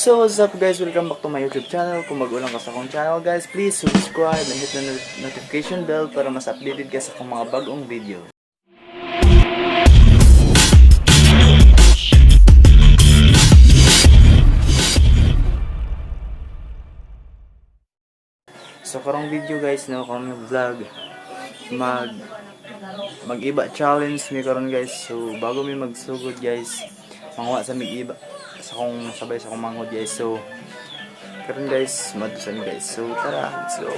So what's up, guys? Welcome back to my YouTube channel. Kung bago lang ka sa akong channel, guys, please subscribe and hit the notification bell para mas updated ka sa akong mga bagong video. So karong video, guys, no, karong vlog, mag-iba challenge mi karon, guys. So bago mi magsugod, guys, manguha sa mig iba sa akong sabay sa akong manghod, guys. So karon, guys, madto sa mi, guys. So tara, let's go.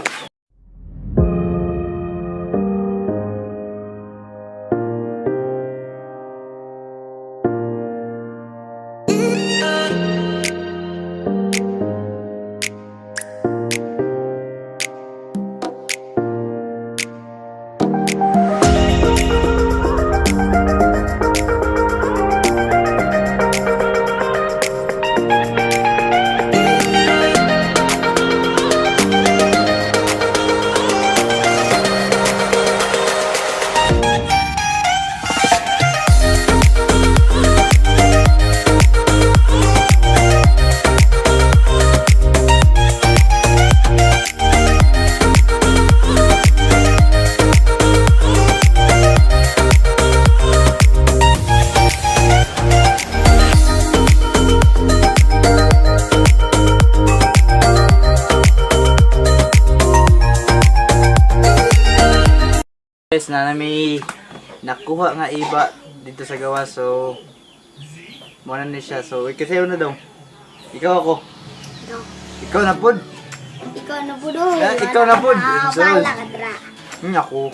Guys, na may nakuha nga iba dito sa gawa, so muna ni siya. So kasi na daw. Ikaw ako. Ikaw. Ikaw na pod. Ikaw na po do. Ah, ikaw na po. Ah, Sus. bahala ka dra. Ako.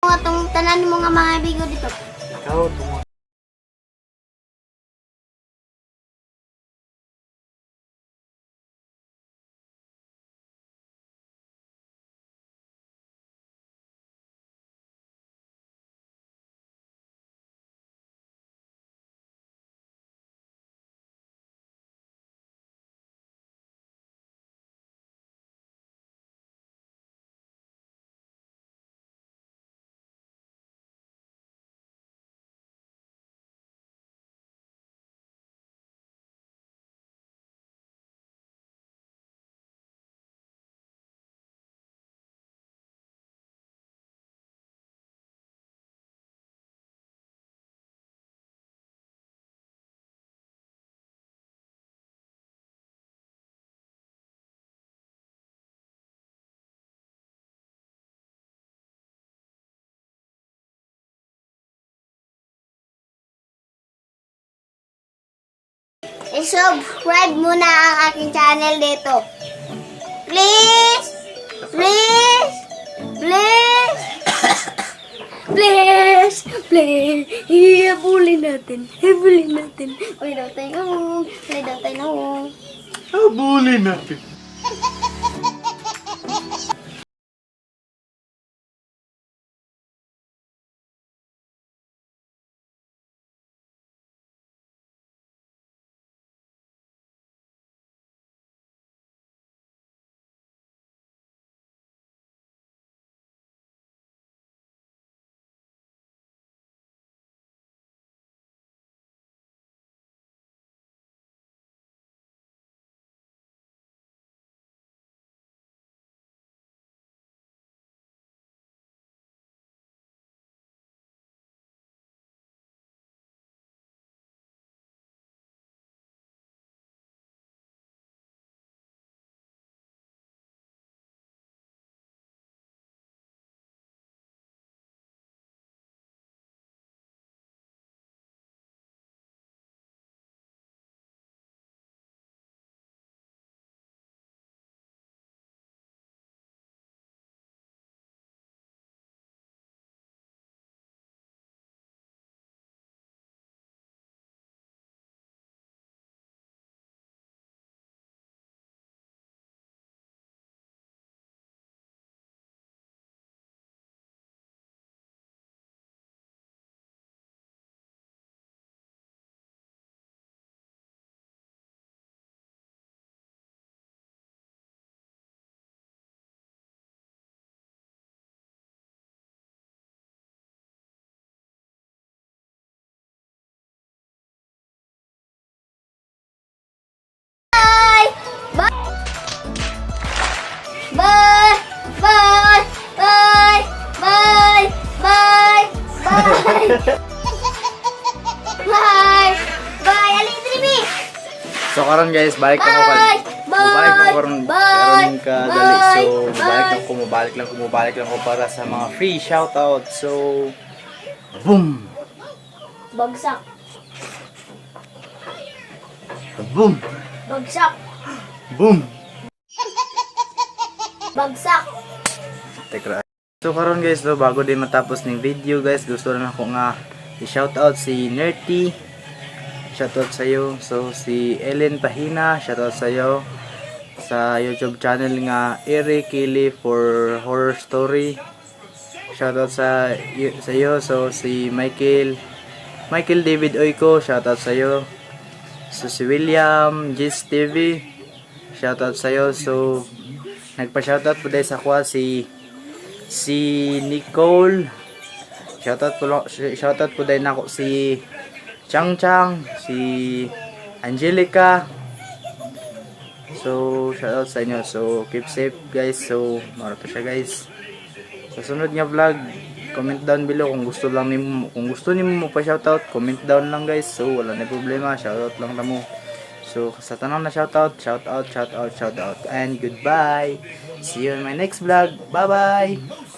Mga tong tanan mo nga mga bigo dito. Ikaw tungo. I-subscribe mo na ang aking channel dito. Please! Please! Please! Please! Please! Ihabulin natin. Habulin natin. Uy, daw tayo na. Uy, daw tayo na. Habulin natin. Bye! Bye! Bye! Bye! Bye! Bye! Bye! Bye! Bye! Bye! Ali, Tribi! So karon guys, balik lang ko Bye! Balik lang ko karon Bye! karon ka dali. Bye! So balik lang Bye! ko, mabalik lang ko, mabalik lang ko para sa mga free shoutout. So boom! Bagsak. Boom! Bagsak. Boom! Bagsak. Teka. So karon guys, no, bago din matapos ning video guys, gusto lang ako nga i-shoutout si Nerty. Shoutout sa iyo. So si Ellen Pahina, shoutout sa iyo sa YouTube channel nga Eri Kili for Horror Story. Shoutout sa iyo. So si Michael Michael David Oiko, shoutout sa iyo. So si William Gis TV, shoutout sa iyo. So nagpa-shoutout po dahil sa kuha si si Nicole. Shoutout po dahil nako si Chang Chang, si Angelica. So shoutout sa inyo. So keep safe guys. So maro to siya guys. Sa sunod nga vlog, comment down below kung gusto lang nimo kung gusto nimo mo pa shoutout, comment down lang guys. So wala na problema, shoutout lang ta mo. So sa tanang na shoutout, shoutout, shoutout, shoutout and goodbye. See you in my next vlog. Bye bye.